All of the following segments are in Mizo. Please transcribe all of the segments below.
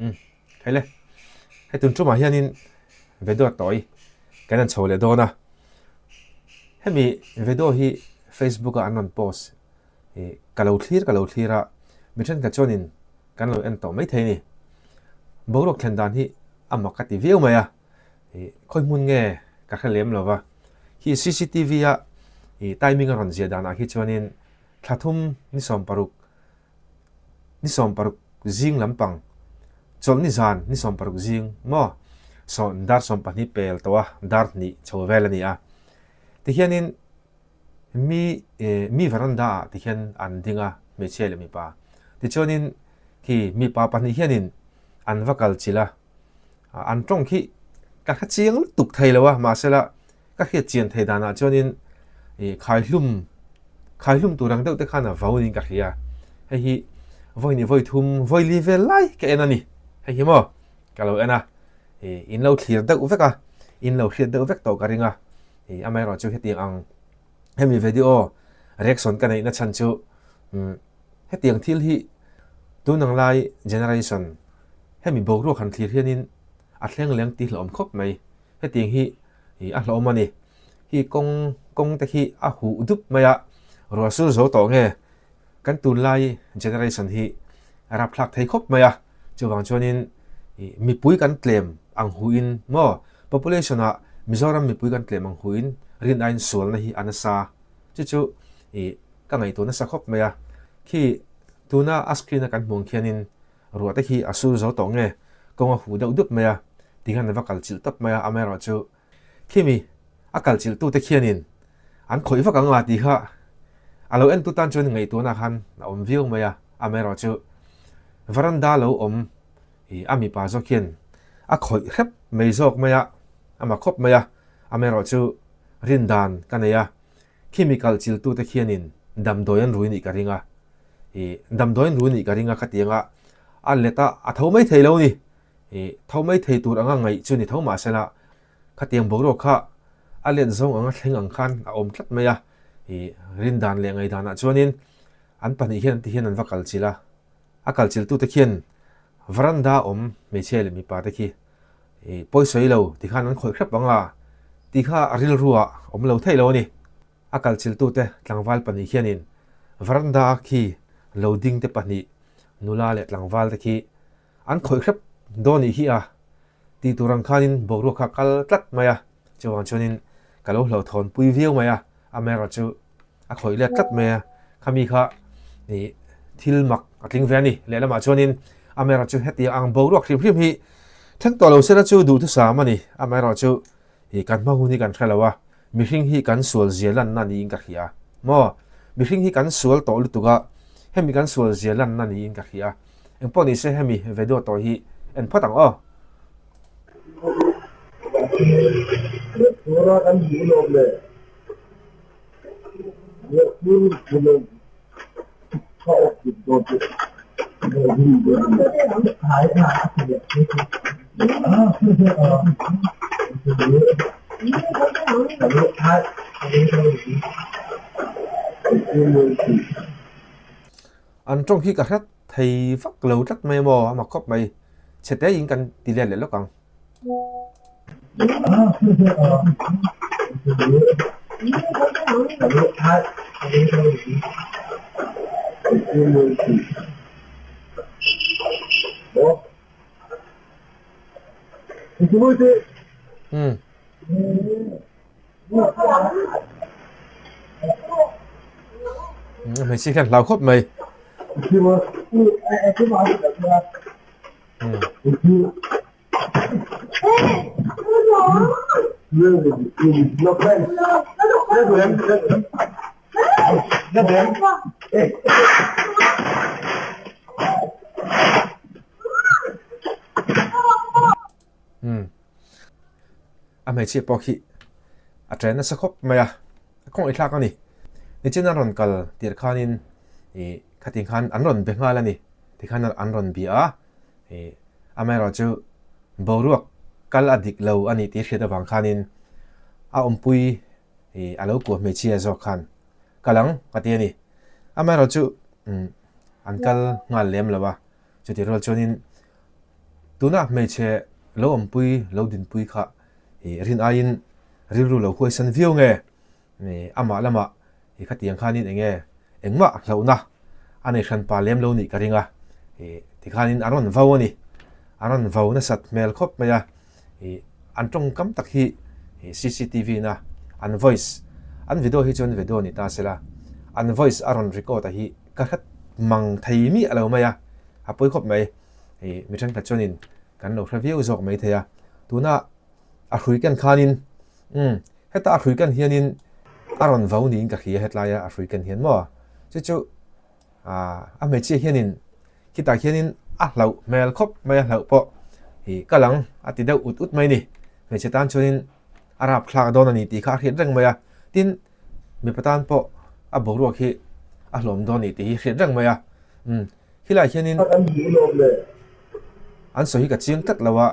Umm hei le, hei tun tumah hianin video tawi kan han chho leh dawn a, hemi video hi Facebook a an rawn post ih ka lo thlir ka lo thlir a, mi thenkhat chuanin kan lo en tawh maithei a ni. Boruak thlen dan hi a mak ka ti viau mai a, ih khawi hmun nge ka hre lem lo va, khi cctv a ih timing a rawn ziah danah khi chuanin thla thum ni 16 ni 16 zing lampang chawlh ni zan ni 16 zing maw saw dar 12 pel tawh a dar hnih chho vel a ni a tihianin mi mi veranda ah tihian an ding a hmeichhia leh mipa tichuanin khi mipa pahnih hianin an va kal chilh a an tawng khi ka hre chiang lutuk thei lo a mahsela Ka hriat chian thei danah chuanin ih khaihlum khaihlum tur ang deuh te khan a vau niin ka hria. Hei hi vawi ni vawi thum vawi li vel lai ka en a ni. Hei hi maw ka lo en a, ih in lo thlir deuh vek a, in lo hriat deuh vek tawh ka ring a. Ih amaherawh chu hetiang ang hemi video reaction ka neihna chhan chu umm hetiang thil hi tun ang lai generation hemi boruak han thlir hianin a thleng leng tih hlauhawm khawp mai. Hetiang hi a hlauhawm a ni. Hi kawng kawng te khi a huh dup mai a, ruah sur zo tawh nge kan tunlai generation hi a rapthlak thei khawp mai a. Chuvang chuanin mipui kan tlem ang huin maw population ah Mizoram mipui kan tlem ang huin rin aiin sualna hi a nasa. Chu chu ka ngaihtuah nasa khawp mai a. Khi tuna a screen a kan hmuh ang khianin Ruah te khi a sur zo tawh nge? Kawng a huh deuh dup mai a, ti hian a va kal chilh tawp mai a, amaherawhchu khimi a kal chilh tute khianin an khawih vak ang a tih kha a lo entu tan chuan ngaihtuahna khan a awm viau mai a, amaherawhchu veranda lo awm ih a mipa zawk hian a khawih hrep mai zawk mai a, a ma khawp mai a, amaherawhchu rindan ka nei a, khimi kal chilh tute khianin damdawi an rui nih ka ring a. Ih damdawiin ru nih ka ring a khatiang a, a let a, a tho mai thei lo ni. Ih tho mai thei tur anga ngaih chu ni tho mah sela khatiang boruak kha a let zawng anga thleng ang khan a awm tlat mai a. Ih rindan leh ngaihdanah chuanin an pahnih hian an ti hian an va kal chilh a, a kal chilh tute khian veranda awm hmeichhia leh mipa te khi ih pawi sawi lo ti khan an khawih hrep ang a tih kha a rilruah awm lo theih lo a ni. A kalchiltute tlangval pahnih hianin veranda khi lo ding te pahnih, nula leh tlangval te khi an khawih hrep dawn nih hi a tih tur ang khanin boruak kha kal tlat mai a, chuvang chuanin ka lo hlauhthawn pui viau mai a, amaherawhchu a khawih let tlat mai a, khami kha ih thil mak a tling ve a ni. Lehlamah chuanin amaherawhchu hetiang ang boruak hrim hrim hi thleng tawh lo sela chu duhthusam a ni, amaherawhchu Ih, kan hma hun hi kan hre lo a, mihring hi kan sual zia lanna niin ka hria. Maw? Mihring hi kan sual tawh lutuk a, hemi kan sual zia lanna niin ka hria. Engpawh ni se hemi video tawh hi en phawt ang aw. Tura kan hmuh lawm le. An tawng hi ka hret thei vak lo tlat mai maw a mak khawp mai chhe te in kan ti let leh lawk ang. Umm. Hmeichhia hian hlau khawp mai. A hmeichhia pawh khi a chen nasa khawp mai a, a kawngih thlak a ni. Nichin an rawn kal tirh khanin ih khatin khan an rawn be nghal a ni tikhan an rawn bia a. Ih amaherawhchu boruak kal a dik lo a nih tih hriat avang khanin a awmpui ih a lo kuah hmeichhia zawk khan kal ang a ti a ni. Amaherawhchu umm an kal nghal lem lo a, chutih rual chuanin. Tuna hmeichhe lo awmpui, lo dinpui kha rin aiin rilru lo huaisan viau nge? Amah lamah khatiang khanin enge engmah hlauhna a nei hran pa lem lo nih ka ring a, tikhanin an rawn vau a ni. An rawn vau nasat hmel khawp mai a, an tawngkam tak hi cctv na an voice, an video hi chuan video ni ta sela, an voice a rawn record a hi ka hret mang thei miah lo mai a, a pawi khawp mai. Mi thenkhat chuanin kan lo hre viau zawk mai thei a, tuna a hrui ken khanin umm heta a hrui ken hianin a rawn vau niin ka hria hetlaia a hrui ken hian maw chu chu ah a hmeichhia hianin khitah khianin a hlauh hmel khawp mai a hlauh pawh ih ka lang a ti deuh ut ut mai a ni hmeichhe tan chuanin a rap thlak dawn a ni tih kha a hriat reng mai a tin mipa tan pawh a boruak hi a hlawm dawn a ni tih hi hriat reng mai a umm. Khilaiah hianin an sawi hi ka chiang tlat lo a.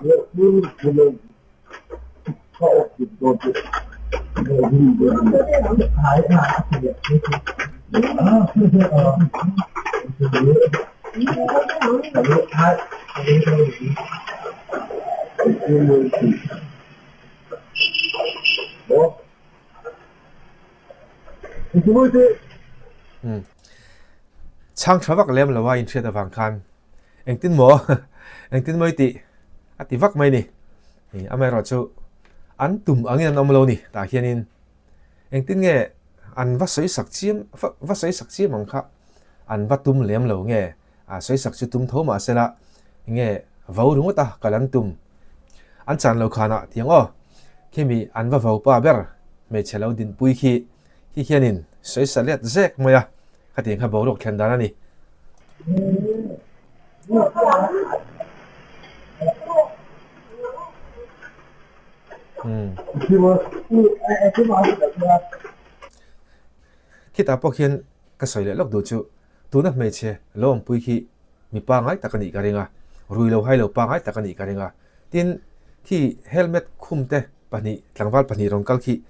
Chhang tha vak lem lo a inhriat avang khan engtin maw engtin maw i tih a ti vak mai ni. Amaherawh chu an tum angin an awm lo ni tah hianin engtin nge an va sawi sak chiam va sawi sak chiam ang kha an va tum lem lo nge a sawi sak chu tum tho mah sela nge vo ringawt a kal an tum an chan lo khanah tiang aw khimi an va vo pa ber hmeichhe lo dinpui khi hi hianin sawi sa let zek mai a khatiang kha boruak thlen dan a ni. Khitah pawh khian ka sawi leh lawk duh chu Tuna hmeichhe lo awmpui khi mi pangngai tak a nih ka ring a, rui lo hai lo pangngai tak a nih ka ring a. Tin, khi helmet khum te pahnih, tlangval pahnih rawn kal khi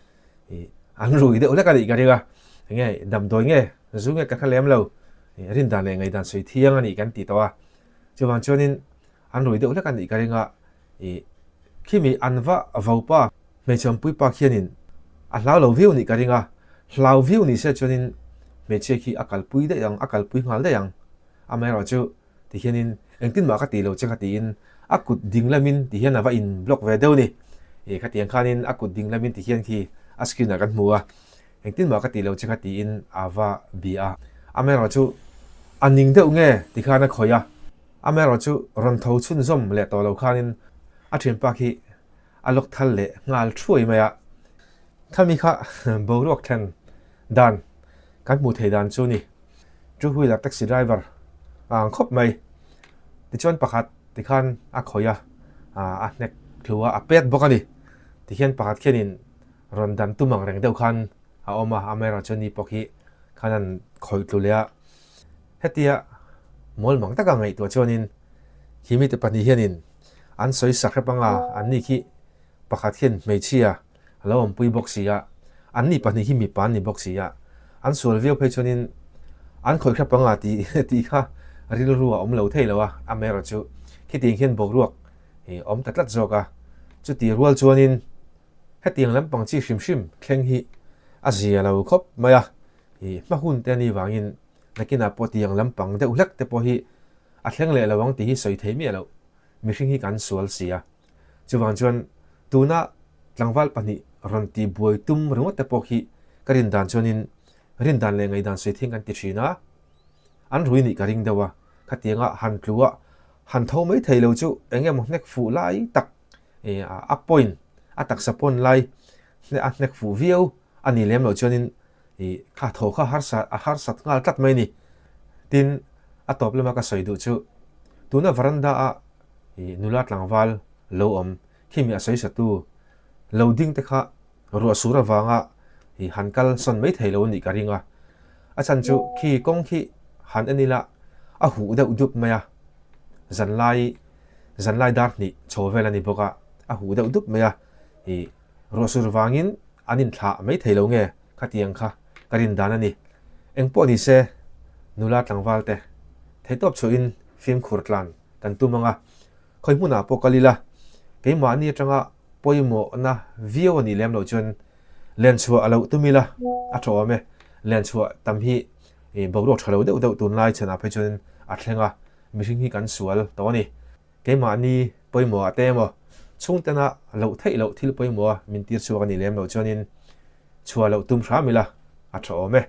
an rui deuh hlek a nih ka ring a. Enge damdawi nge, zu nge ka hre lem lo, rindan leh ngaihdan sawi thiang a nih kan ti tawh a. Chuvang chuanin an rui deuh hlek a nih ka ring a, ih khimi an va vo pa hmeichhe awmpui pa khianin a hlau lo viau nih ka ring a, hlau viau ni se chuanin hmeichhia khi a kalpui daih ang, a kalpui nghal daih ang. Amaherawh chu tihianin engtin mah ka ti lo che kha tiin a kut ding lamin tihian a va in block ve deuh a ni. Ih khatiang khanin a kut ding lamin tihian khi a screen ah kan hmu a, engtin mah ka ti lo che kha tiin a va bia a. Amaherawh chu a ning deuh nge tikhan a khawih a. Amaherawhchu rawn tho chhunzawm leh tawh lo khanin a thianpa khi a lawk thal leh nghal thuai mai a. Khami kha boruak thlen dan kan hmuh theih dan chu ni. Two wheeler taxi driver a ang khawp mai. Tichuan pakhat tikhan a khawih a, a hnek thlu a, a pet bawk a ni. Tihian pakhat khianin rawn dan tum ang reng deuh khan a awm a, amaherawhchu ni pawh khi khan an khawih tlu leh a. Hetia mawlmang taka ngaihtuah chuanin khi mite pahnih hianin an sawi sak hrep anga anni khi pakhat hian hmeichhia a lo awmpui bawk si a, anni pahnih hi mipa an ni bawk si a, an sual viau phei chuanin an khawih hrep anga tih tih kha rilru a awm lo thei lo a, amaherawh chu khitiang hian boruak hi awm ta tlat zawk a, chuti rual chuanin hetiang lampang chi hrim hrim thleng hi a zia lo khawp mai a, ih hma hun te a nih vangin Nakinah pawh tiang lampang deuh hlek te pawh hi a thleng leh lo ang tih hi sawi thei miah loh. Mihring hi kan sual si a. Chuvang chuan tuna tlangval pahnih rawn tih buai tum ringawt te pawh khi ka rin dan chuanin rin dan leh ngaihdan sawi thing kan ti thin a. An rui nih ka ring deuh a. Khatianga han tlu a, han tho mai thei lo chu eng emaw hnek fuh lai tak a point, a taksa pawn lai a hnek fuh viau a nih lem loh chuanin Ih, kha thaw kha harsa a harsat nghal tlat mai a ni. Tin, a tawp lama ka sawi duh chu, tuna veranda a ih nula tlangval lo awm, khimi a sawi satu lo ding te kha ruah sur avanga ih han kal sawn mai thei lo a nih ka ring a. A chhan chu khi kawng khi han en ila a huh deuh dup mai a, zanlai zanlai dar hnih chho vel a ni bawk a, a huh deuh dup mai a, ih ruah sur vangin an inthlah mai thei lo nge khatiang kha ka rin dan a ni. Engpawh ni se, nula tlangval te theihtawp chhuahin fimkhur tlan kan tum ang a. Khawi hmunah pawh kal ila, keimahni atanga pawimawhna viau a nih lem loh chuan len chhuah a loh tum ila a tha awm e. Len chhuah tam hi boruak tha lo deuh deuh tunlai chhanah phei chuan a thleng a, mihring hi kan sual tawh a ni. Keimahni pawimawhah te emaw chhungtena loh theih loh thil pawimawha min tir chhuak a nih lem loh chuanin chhuah loh tum hram ila a tha awm e.